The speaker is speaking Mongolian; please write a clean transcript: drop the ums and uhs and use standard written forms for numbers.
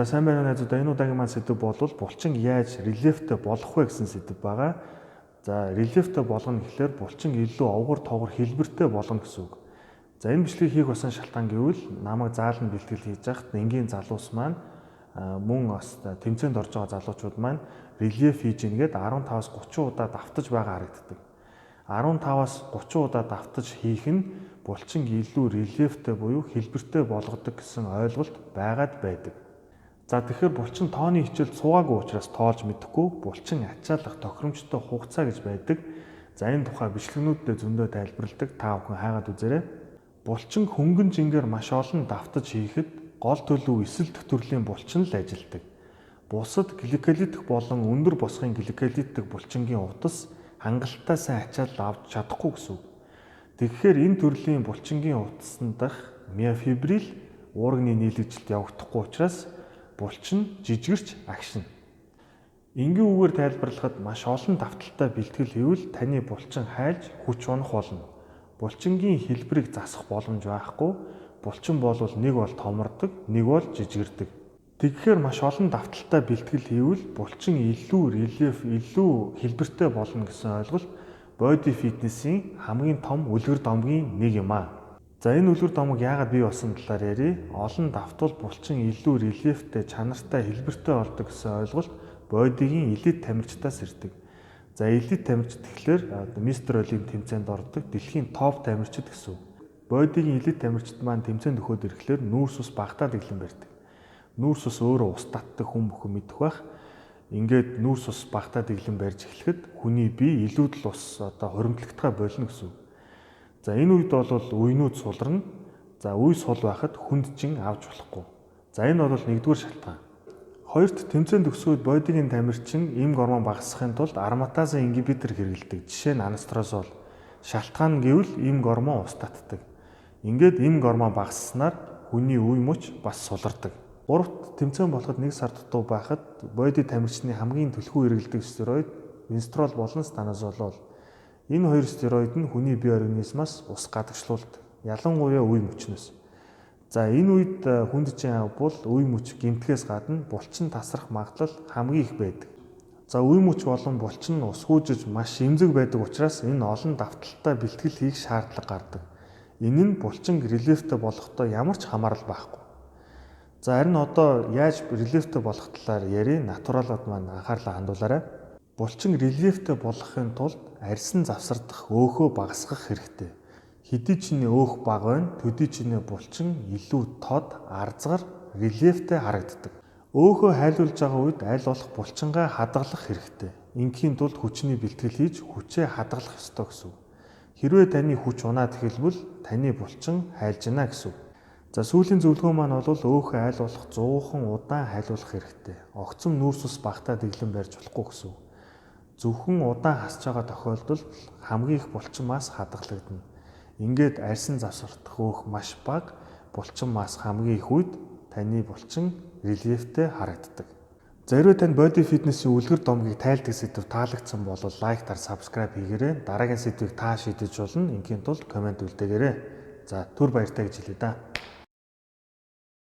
За, сайн байна уу, найзуудаа. Энэ удаагийн маань сэдэв бол булчин яаж рельефтэй болох вэ гэсэн сэдэв байгаа. За, рельефтэй болгоно гэхлээр булчин илүү овгор тоогор хэлбэртэй болгоно гэсэн үг. За, энэ бичлэгийг хийх болсон шалтгаан гэвэл намайг зааланд бэлтгэл хийж байхад энгийн залуус маань, мөн бас тэмцээнд орж байгаа залуучууд маань рельеф хийж ийнгээд 15-аас 30 удаа давтаж байгаа харагддаг. 15-аас 30 удаа давтаж хийх нь булчин илүү рельефтэй буюу хэлбэртэй болгодог гэсэн ойлголт байгаад байдаг. За, тэгэхээр булчин тооны хичээлд суугаагүй учраас тоолж мэдэхгүй, булчин ачааллах тохиромжтой хугацаа гэж байдаг. За, энэ тухай бичлэгнүүддээ зөндөө тайлбарладаг. Та бүхэн хайгаад үзээрэй. Булчин хөнгөн жингээр маш олон давтаж хийхэд гол төлөв эсэл дэх төрлийн булчин л ажилдаг. Бусад гликолитик болон өндөр босгын гликолитик булчингийн утас хангалттай сайн ачаал авч чадахгүй гэсэн үг. Тэгэхээр энэ төрлийн булчингийн утасанд дах миофибрил уурганы нийлэгжилт явагдахгүй учраас булчин жижигэрч агшина. Энгийн үгээр тайлбарлахад, маш олон давталтай бэлтгэл хийвэл таны булчин хайлж, хүч унах болно. Булчингийн хэлбэрийг засах боломж байхгүй. Булчин бол нэг бол томордог, нэг бол жижигэрдэг. Тэгэхээр маш олон давталтай бэлтгэл хийвэл булчин илүү рельеф, илүү хэлбэртэй болно гэсэн ойлголт body fitness-ийн хамгийн том үлгэр домгийн нэг юм аа. За, энэ үлгэр домог яагаад бий болсон талаар яръя. Олон давтвал булчин илүү рельефтэй, чанартай, хэлбэртэй болдог гэсэн ойлголт body-гийн элит тамирчдаас ирдэг. За, элит тамирчид гэхлээр Мистер Олимп тэмцээнд ордог дэлхийн топ тамирчид гэсэн үг. Body-гийн элит тамирчид маань тэмцээнд өгөхөд ирэхлээр нүүрс ус багтаад иглэн барьдаг. Нүүрс ус өөрөө ус татдаг, хүн бүхэн мэдэх байх. Ингээд нүүрс ус багтаад иглэн барьж эхлэхэд хүний бие илүүд л ус одоо хуримтлагтгаа болно гэсэн үг. За, энэ үед бол үенүүд суларна. За, үе сул байхад хүнд чин авч болохгүй. За, энэ бол нэгдүгээр шалтгаан. Хоёрт, тэмцээн төгсгөөд body-гийн тамирчин эмг гормон багасгахын тулд ароматазын ингибитор хэрэглэдэг. Жишээ нь анастрозол. Шалтгаан гэвэл эмг гормон ус татдаг. Ингээд эмг гормон багасснаар хүний үе мөч бас сулардаг. Гуравт, тэмцээн болоход нэг сар дутуу байхад body тамирчны хамгийн түлхүү хэрэглэдэг стероид винстрол болон станозолол. Энэ хоёр стероид нь хүний бие организмаас ус гадагшлуулдаг. Ялангуяа үе мөчнөөс. За, энэ үед хүнд чин авбал үе мөч гэмтгэхээс гадна булчин тасрах магадлал хамгийн их байдаг. За, үе мөч болон булчин нь ус гүйжиж маш эмзэг байдаг учраас энэ олон давталтай бэлтгэл хийх шаардлага гардаг. Энэ нь булчин рельефтэй болохтой ямар ч хамаарал байхгүй. За, харин одоо яаж рельефтэй болох талаар яръя. Натуралууд маань анхаарлаа хандуулаарай. Булчин рельефтэй болгохын тулд арьсан завсардах өөхөө багасгах хэрэгтэй. Хэдий чиний өөх бага байна, төдий чиний булчин илүү тод, арзгар, рельефтэй харагддаг. Өөхөө хайлуулж байгаа үед аль болох булчингаа хадгалах хэрэгтэй. Ингээхийн тулд хүчний бэлтгэл хийж хүчээ хадгалах ёстой гэсэн үг. Хэрвээ таны хүч унаад эхэлбэл таны булчин хайлжина гэсэн үг. За, сүүлийн зөвлөгөө маань бол өөхөө аль болох 100 удаан хайлуулах хэрэгтэй. Огцом нүүрс ус багтаа дэглэм барьж болохгүй гэсэн үг. Зөвхөн удаан хасж байгаа тохиолдолд хамгийн их булчин масс хадгалагдана. Ингээд арьсан завсардах өөх маш бага, булчин масс хамгийн их үед таны булчин рельефтэй харагддаг. За, хэрвээ танд body fitness-ийн үлгэр домгийг тайлдаг сэдэв таалагдсан бол like дар, subscribe хийгээрэй. Дараагийн сэдвийг та шийдэж болно. Ингийн тулд comment үлдээгээрэй. За, түр баяртай гэж хэлье да.